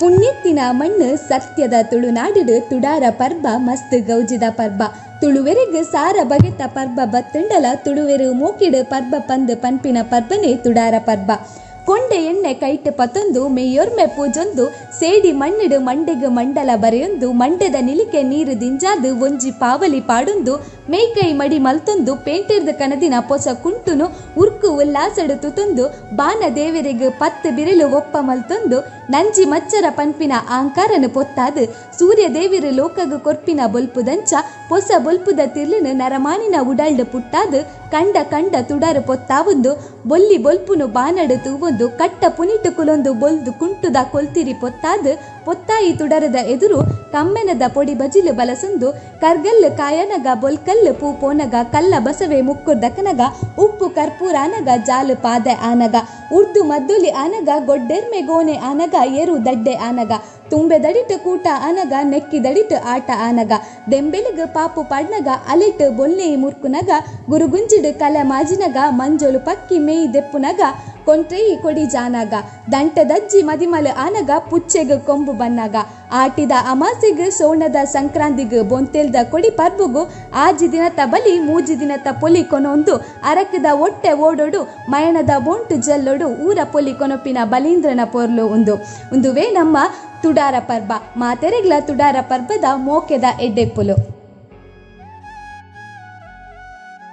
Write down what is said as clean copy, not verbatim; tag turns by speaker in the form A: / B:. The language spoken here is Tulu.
A: ಪುಣ್ಯತ್ತಿನ ಮಣ್ಣ್ ಸತ್ಯದ ತುಳುನಾಡುಡ್ ತುಡಾರ ಪರ್ಬ ಮಸ್ತ್ ಗೌಜಿದ ಪರ್ಬ. ತುಳುವೆರೆಗ್ ಸಾರ ಬಗೆತ ಪರ್ಬ ಬತ್ತ್ಂಡಲ ತುಳುವೆರ್ ಮೋಕೆಡ್ ಪರ್ಬ ಪಂದ್ ಪನ್ಪಿನ ಪರ್ಬನೆ ತುಡಾರ ಪರ್ಬ. ಕೊಂಡೆ ಎಣ್ಣೆ ಕೈಟ್ ಪತೊಂದು ಮೆಯ್ಯೊರ್ಮೆ ಪೂಜೊಂದು ಸೇಡಿ ಮಣ್ಣ್ಡ್ ಮಂಡೆಗ್ ಮಂಡಲ ಬರೆಯೊಂದು ಮಂಡೆದ ನಿಲಿಕೆ ನೀರ್ ದಿಂಜಾದ್ ಒಂಜಿ ಪಾವಲಿ ಪಾಡೊಂದು ಮೆಯ್ಕೈ ಮಡಿ ಮಲ್ತೊಂದು ಪೇಂಟೆರ್ದ್ ಕನದಿನ ಪೊಸ ಕುಂಟುನು ಉರ್ಕು ಉಲ್ಲಾಸಡ್ ತುತೊಂದು ಬಾನ ದೇವೆರೆಗ್ ಪತ್ತ್ ಬಿರೆಲ್ ಒಪ್ಪ ಮಲ್ತೊಂದು ನಂಜಿ ಮಚ್ಚರ ಪನ್ಪಿನ ಆಂಕಾರನ್ ಪೊತ್ತಾದ್ ಸೂರ್ಯ ದೇವೆರ್ ಲೋಕಗ್ ಕೊರ್ಪಿನ ಬೊಲ್ಪುದಂಚ ಪೊಸ ಬೊಲ್ಪುದ ತಿರ್ಲ್ನ್ ನರಮಾನಿನ ಉಡಲ್ಡ್ ಪುಟ್ಟಾದ್ ಕಂಡ ಕಂಡ ತುಡರ್ ಪೊತ್ತಾವೊಂದು ಬೊಲ್ಲಿ ಬೊಲ್ಪುನು ಬಾನಡ್ ತೂವೊಂದು ಕಟ್ಟ ಪುನಿಟ್ ಕುಲೊಂದು ಬೊಲ್ದು ಕುಂಟುದ ಕೊಲ್ತಿರಿ ಪೊತ್ತಾದ್ ಪೊತ್ತಾಯಿ ತುಡರದ ಎದುರು ಕಮ್ಮೆನದ ಪೊಡಿ ಬಜಿಲ್ ಬಲಸೊಂದು ಕರ್ಗಲ್ಲ್ ಕಾಯನಗ ಬೊಲ್ಕಲ್ಲ್ ಪೂ ಪೋನಗ ಕಲ್ಲ ಬಸವೆ ಮುಕ್ಕುರ್ದಕನಗ ಉಪ್ಪು ಕರ್ಪೂರಾನಗ ಜಾಲ್ ಪಾದೆ ಆನಗ ಉರ್ದು ಮದ್ದೊಲಿ ಆನಗ ಗೊಡ್ಡೆರ್ಮೆ ಗೋನೆ ಆನಗ ಎರು ದಡ್ಡೆ ಆನಗ ತುಂಬೆದಡಿಟ್ ಕೂಟ ಆನಗ ನೆಕ್ಕಿದಡಿಟ್ ಆಟ ಆನಗ ದೆಂಬೆಲಿಗ್ ಪಾಪು ಪಾಡ್ನಗ ಅಲೆಟ್ ಬೊಲ್ನೆಯಿ ಮುರ್ಕುನಗ ಗುರುಗುಂಜಿಡ್ ಕಲೆ ಮಾಜಿನಗ ಮಂಜೊಲು ಪಕ್ಕಿ ಮೆಯಿ ದೆಪ್ಪುನಗ ಕೊಂಟ್ರೆಯಿ ಕೊಡಿ ಜಾನಗ ದಂಟೆದಜ್ಜಿ ಮದಿಮಲ್ ಆನಗ ಪುಚ್ಚೆಗ್ ಕೊಂಬು ಬನ್ನಗ ಆಟಿದ ಅಮಾಸೆಗ್ ಸೋಣದ ಸಂಕ್ರಾಂದಿಗ್ ಬೊಂತೆಲ್ದ ಕೊಡಿ ಪರ್ಬೊಗು ಆಜಿ ದಿನತ ಬಲಿ ಮೂಜಿ ದಿನತ ಪೊಲಿ ಕೊನೊಂದು ಅರಕ್ದ ಒಟ್ಟೆ ಓಡೊಡು ಮಯಣದ ಬೋಂಟು ಜಲ್ಲೊಡು ಊರ ಪೊಲಿ ಕೊನೊಪಿನ ಬಲೀಂದ್ರನ ಪೊರ್ಲು ಉಂದು ಉಂದುವೇ ನಮ್ಮ ತುಡಾರ ಪರ್ಬ ಮಾತೆರೆಗ್ಲ ತುಡಾರ ಪರ್ಬದ ಮೋಕೆದ ಎಡ್ಡೆಪ್ಪುಲು.